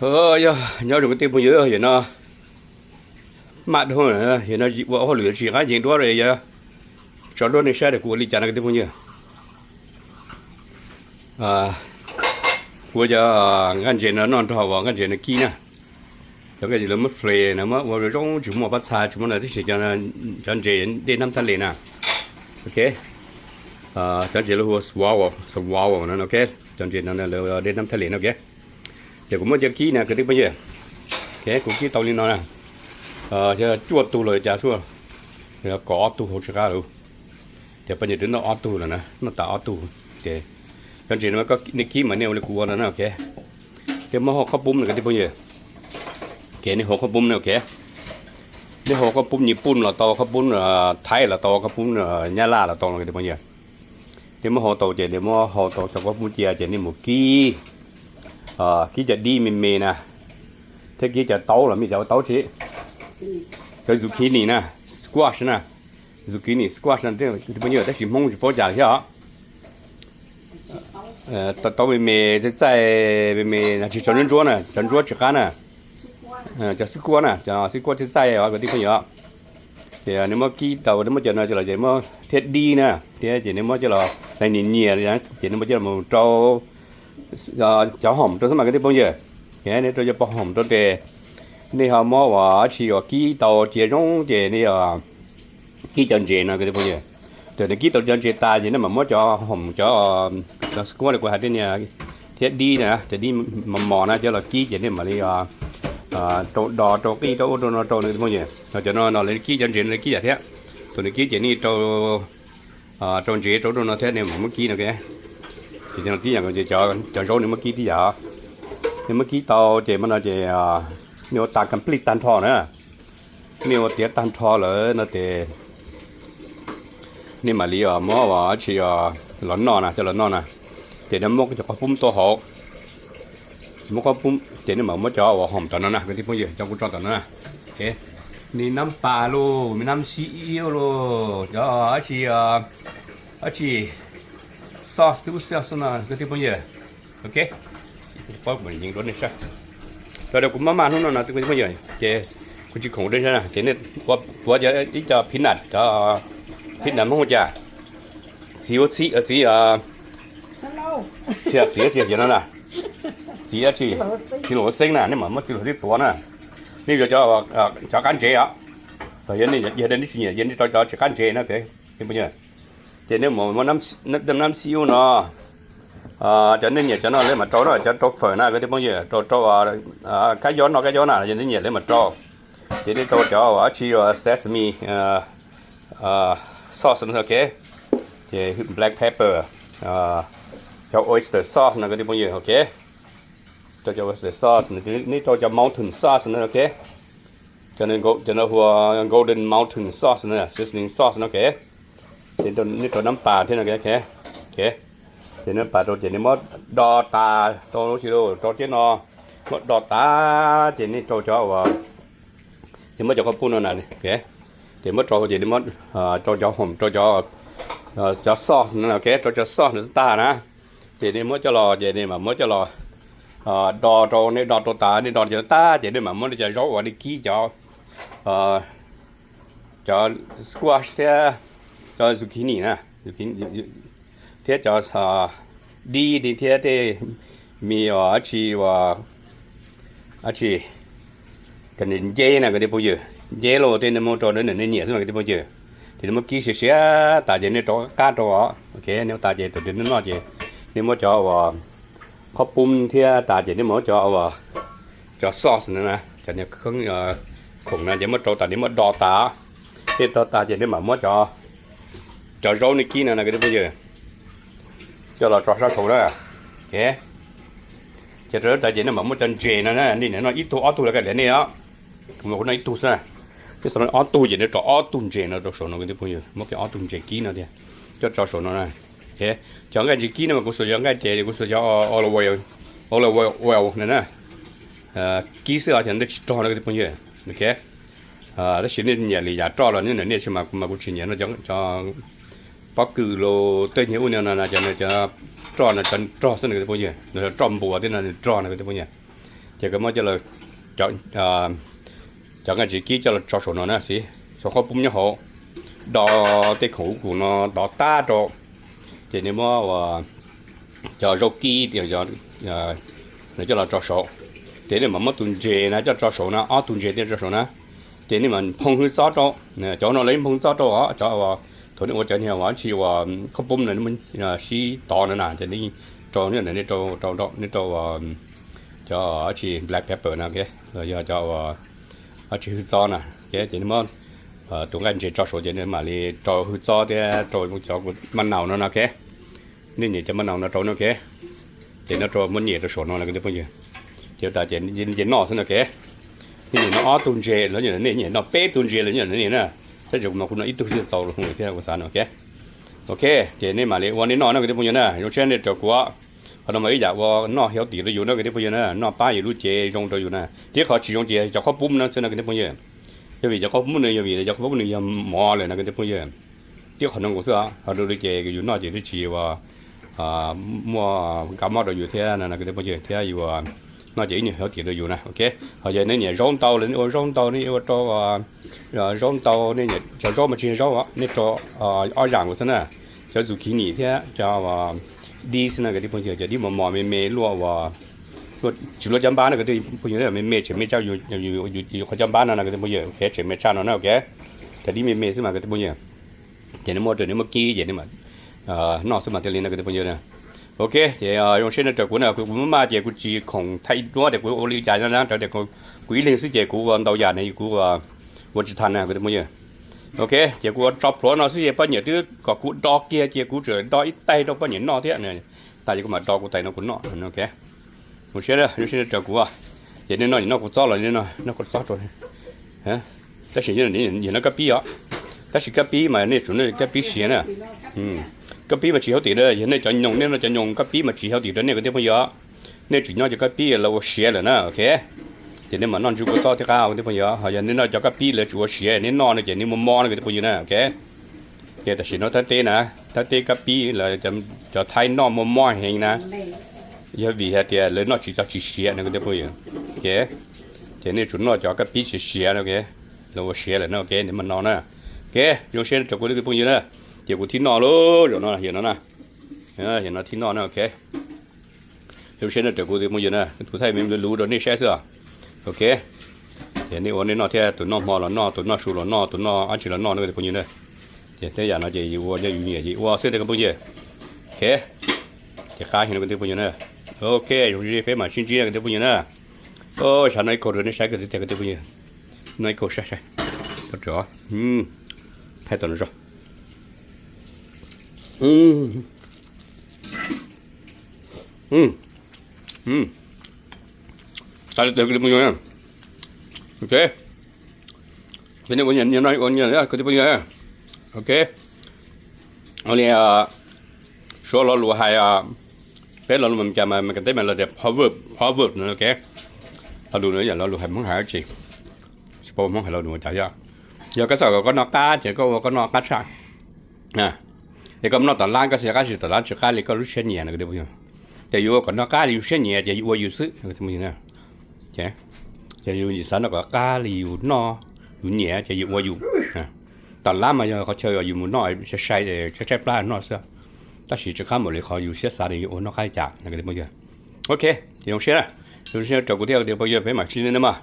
Yog nyob zoo kwv tij phooj ywg, yog no maj dhau, yog no ua hauj lwm tsis qab ncees duab, yog tso duab nej saib tias kuv ua li cas no kwv tij phooj ywg. Kuv cov nqaij ntses no noj nrog uas nqaij ntses no kib na. Cov nqaij ntses lawv muab fle na, muab ua zoo tsis muaj pab txha tsis muaj no tib si, cov ntses dej nab thaj les na. Ok, cov ntses lawv hu ua swallow, swallow no, ok. Cov ntses no lawv dej nab thaj les no, ok. Ces kuv muab cov kib na kwv tij phooj ywg. Ok, kuv kib tau li no na. Cuaj tug los cas xwb, kaum ob tug hauv tsis qab lawm. Ces poj niam twb noj ob tug lawm na, noj tas ob tug. Ces cov ntses no nej kib mas nej ua li kuv ua no na, ok. Ces muab hau qhob pub na kwv tij phooj ywg. Ok, nej hau qhob pub na, ok. Nej hau qhob pub Nyij Pooj los tau, qhob pub Thaib los tau, qhob pub Nyab Laj los tau no kwv tij phooj ywg. Nej muab hau tau ces nej muab hau tau cov qhob pub cia ces nej mus kib, kib cov dib me me na, thiab kib cov taub los me, cov taub tsis, cov zucchini na, squash na, zucchini squash na, kwv tij phooj ywg, tab sis Hmoob tsis paub cas thiab os. Taub me me txaij txaij me me, tsis cov ntsuab ntsuab na, cov ntsuab tsis qab na. Cov xwb kuab na, cov xwb kuab txaij txaij os kwv tij phooj ywg. Ces nej muab kib tau, nej muab cov no coj los ces muab thiab dib na, thiab ces nej muab coj los, nyias nyias li na, ces nej muab coj los mus rau cov hoom rau xwb mas kwv tij phooj ywg. Ces nej rau cov pov hoom rau tes, nej ho muab ua dab tsi uas kib tau cia zoo ces nej kib cov ntses no kwv tij phooj ywg. Thaum nej kib tau cov ntses tas ces nej mam muab cov hoom, cov, cov squash li kuv hais tej niag thiab dib na, cov dib mos mos na coj los kib ces nej mam li rau do rau qij rau ub rau no rau kwv tij phooj ywg. Cov no no lawv kib cov ntses no lawv kib yam thiab. Thaum nej kib ces nej rau, rau ntses rau ub rau no thiab nej mam muab kib no. Ces tib yam, cov zaub nej muab kib tib yam. Nej muab kib tau ces mas no ces nej ua tas complete tag nrho na. Nej ua tiav tag nrho lawm no ces nej mam li muab ua dab tsi los noj na, coj los noj na. Ces nej muab cov qhob pub tuaj hauv, muab qhob pub ces nej mam muab cov uas hoom tom no na kwv tij phooj ywg, cov kuv tso tom no na. Me nab pas los, me nab xib iub los, cov dab tsi, dab tsi sauce twb sauce no kwv tij phooj ywg. Ok, pab kuv yeej dua nej saib. Cov uas kuv maj maj hnub no no kwv tij phooj ywg ces kuv tsis khoom dua nej saib na, ces nej tuav cov ib co peanut, cov peanut Hmoob hu cas, txiv huab txib, txiv, txiv dab tsi no na, txiv dab tsi, txiv laum huab xeeb na, nej mam muab txiv laum huab xeeb tuav na. Nej yuav cov, cov qab ntsev os, yog nej tsis nyiam ces nej rau cov tsis qab ntsev na. Ces nej muab nab xib ub no, cov nej nyiam cov no nej mam rau na, cov rau fawm na kwv tij phooj ywg, rau, rau kab yob noj kab yob na, yog nej nyiam nej mam rau. Ces nej rau cov uas dab tsi uas sesame sauce no, ok. Ces black pepper, cov oyster sauce no kwv tij phooj ywg, ok. Rau cov oyster sauce, nej rau cov mountain sauce no, ok. Cov no hu ua golden mountain sauce no, seasoning sauce no, ok. Ces nej rau nab pas thiab no, ok. Ces nab pas rau ces nej muab do tas rau lub tsis rau tiab no, muab do tas ces nej rau cov uas, nej muab cov qhob pub no na, ok. Ces muab rau ces nej muab rau cov hoom, rau cov, cov sauce no, ok, rau cov sauce no tag na. Ces nej muab coj los ces nej mam muab coj los do rau, nej do rau tas, nej do cov tag ces nej mam muab nej cov zaub uas nej kib cov, cov squash thiab cov zucchini na, thiab cov dib thiab tej me uas dab tsi uas, dab tsi, cov nceb na kwv tij phooj ywg, nceb los tej nej muab rau nej nyiam xwb mas kwv tij phooj ywg. Ces nej muab kib siav siav tas ces nej rau qab rau os, ok. Nej ua tas ces thaum nej noj ces nej muab cov uas qhob pub thiab tas ces nej muab cov uas, cov sauce no na, cov niag khoom no ces muab rau tas, nej muab do tas. Nej do tas ces nej mam muab cov, cov zaub nej kib no na kwv tij phooj ywg, coj los tso sab saud na. Ces rau tas ces nej mam muab cov ntses no na, nej noj ib tug ob tug los kav liam nej os. Kuv, kuv noj ib tug xwb na. Tej xav noj ob tug ces nej rau ob tug ntses no rau saum no kwv tij phooj ywg, muab kiag ob tug ntses kib no thiab coj tso saum no na. Cov nqaij ntses kib no mas kuv xuas cov nqaij ces kuv xuas cov olive oil, olive oil no na. Kib xwb os, cov ntawd tsis rog no kwv tij phooj ywg, ok. Tab sis nej nyiam li yam roj los nej nyiam, nej tsis mas kuv mas kuv tsis nyiam no, cov pob kws los tej niag ub no no cov, cov roj no cov rog xwb no kwv tij phooj ywg, no roj npuas tej no nws rog no kwv tij phooj ywg. Ces koj muab cov nqaij ntses kib coj los tso saum no na xwb, tso qhob pub nyob hauv, do tej khoom ub kum no dov tag rau, ces nej muab cov zaub kib no coj los tso saum, ces nej mam muab tus ntses na coj tso saum na, ob tug ntses thiaj tso saum na, ces nej mam nphoo hwj txob rau. Cov no lawv nphoo txob rau os, cov thaum nej ua cov niag ua tsi ua qhob pub no sib tov no na, ces nej rau nej rau nej rau cov tsi black pepper no, los yog cov tsi hwj txob na, ces nej muab tus nqaij ntses tso saum ces nej mam li rau hwj txob thiab rau cov maj naus no no, nej nyem cov maj naus no rau no, ces no rau muab nyem rau saum no na kwv tij phooj ywg, ces tas ces noj xwb no, ces nej nyem noj ob tug ntses los nej nyem noj peb tug ntses los nej na, tab sis kuv mas kuv noj ib tug xwb txaus thiab kuv xav no, ok, ces nej mam li ua nej noj no kwv tij phooj ywg na, zoo siab nej raws kuv. Qhov no mas ib yam ua noj healthy rau yus no kwv tij phooj ywg na, noj pab yus lub cev zoo rau yus na, tib qhov tsis zoo ces cov qhob pub no xwb no kwv tij phooj ywg. Yog vim cov qhob pub no yog vim cov qhob pub no yog mov lawm no kwv tij phooj ywg. Tib qhov no kuv xwb os, ho rau li ces yus noj ces twb tsis ua muaj kab mob rau yus thiab no kwv tij phooj ywg, thiab yus noj ces ib nyuag healthy rau yus na, ok. Ho yog nej nyiam zaub ntau los nej ua zaub ntau, nej ua rau zaub ntau, nej nyiam cov zaub mas tsis yog zaub, nej rau ob zam nkaus xwb na, cov zucchini thiab cov dib xwb no kwv tij phooj ywg, cov dib mos mos me me luaj uas tsis luaj cov npab no kwv tij phooj ywg, me me tseem me tshaj yus qhov cov npab no no kwv tij phooj ywg, ok, tseem me tshaj no na, ok. Cov dib me me xwb mas kwv tij phooj ywg, ces nej muab rau nej muab kib ces nej mam noj xwb mas thiaj li no kwv tij phooj ywg. Ok, ces zoo siab nej raws kuv na, kuv maj maj ces kuv tsis khoom thaij duab tias kuv ua li cas no na, raws tias kuv ib leeg xwb ces kuv ua ntau yam ne kuv ua tsis tag na kwv tij phooj ywg. Ok, ces kuv ua tso plhuav no xwb ces poj niam twb kom kuv do kiag ces kuv tseem do ib tais rau poj niam noj thiab. Tas ces kuv mam do kuv tais no kuv noj, ok. Zoo siab, zoo siab nej raws kuv. Ces nej noj, noj kuv txob los nej noj kuv txob rau. Tab sis yog noj kab pib os, tab sis kab pib mas nej tsum noj kab pib siav na. Kab pib mas tsis healthy na, yog nej cov nyoos, nej noj cov nyoos kab pib mas tsis healthy rau nej kwv tij phooj ywg. Nej tseem nyob cov kab pib lawv ua siav lawm na, ok. Ces nej mam noj ntsis kuv txob thiab qab kwv tij phooj ywg. Ho yog nej noj cov kab pib lawv tsis ua siav, nej noj no ces nej muaj mob no kwv tij phooj ywg na, ok. Ces tam sim no thawj teb na, thawj teb kab pib lawv cov Thaib noj muaj mob heev na, yog vim hais tias lawv noj tsis txog tsis siav no kwv tij phooj ywg. Ok, ces nej tsum noj cov kab pib siav siav no, ok, lawv ua siav lawm no, ok, nej mam noj na. Ok, zoo siab raws kuv kwv tij phooj ywg na. Ces kuv thib noj lauj, zaum no yog no na, yog no thib noj na, ok. Zoo siab nej raws kuv kwv tij phooj ywg na, kuv thaij me me luv luv rau nej saib xwb os. Ok, ces nej ua nej noj thiab, tus noj hmo los noj, tus noj su los noj, tus noj dab tsi los noj no kwv tij phooj ywg na. Ces tej yam no ces yus ua yog yus nyiam ces ua xwb kwv tij phooj ywg. Ok, ces qab heev no kwv tij phooj ywg na. Ok, zoo siab peb mam sib ntsib kwv tij phooj ywg na. Xav noj ib kaug rau nej saib kwv tij, kwv tij phooj ywg. Noj ib kaug saib saib. Thaij tau no zog. Xav li twg kwv tij phooj ywg. Ok, ces nej ua nyias kwv tij phooj ywg. Ok, ua li Suav lo lus hais, peb lo lus Meskas mas Meskas teb mas lawv tias proverb, proverb no, ok. Lo lus no yog lo lus hais Hmoob hais dab tsi, tsis paub Hmoob hais lo lus ua cas thiab. Yog koj xav kom koj noj qab ces koj ua koj noj qab tshaj. Es koj noj tom lab koj xav qab tsis tom lab tsis qab li koj lub siab nyiam no kwv tij phooj ywg. Ces yus ua kom noj qab li yus siab nyiam ces yus ua yus xwb. Ces yus xav noj kom qab li yus noj, yus nyiam ces yus ua yus. Tom lab mas yog qhov chaw yus mus noj sai sai, tshaib tshaib plab noj xwb. Tab sis tsis qab npaum li qhov yus siab xav li yus ua noj qab li cas no kwv tij phooj ywg. Ok, ces zoo siab, zoo siab raws kuv thiab kwv tij phooj ywg, peb mam sib ntsib na mog.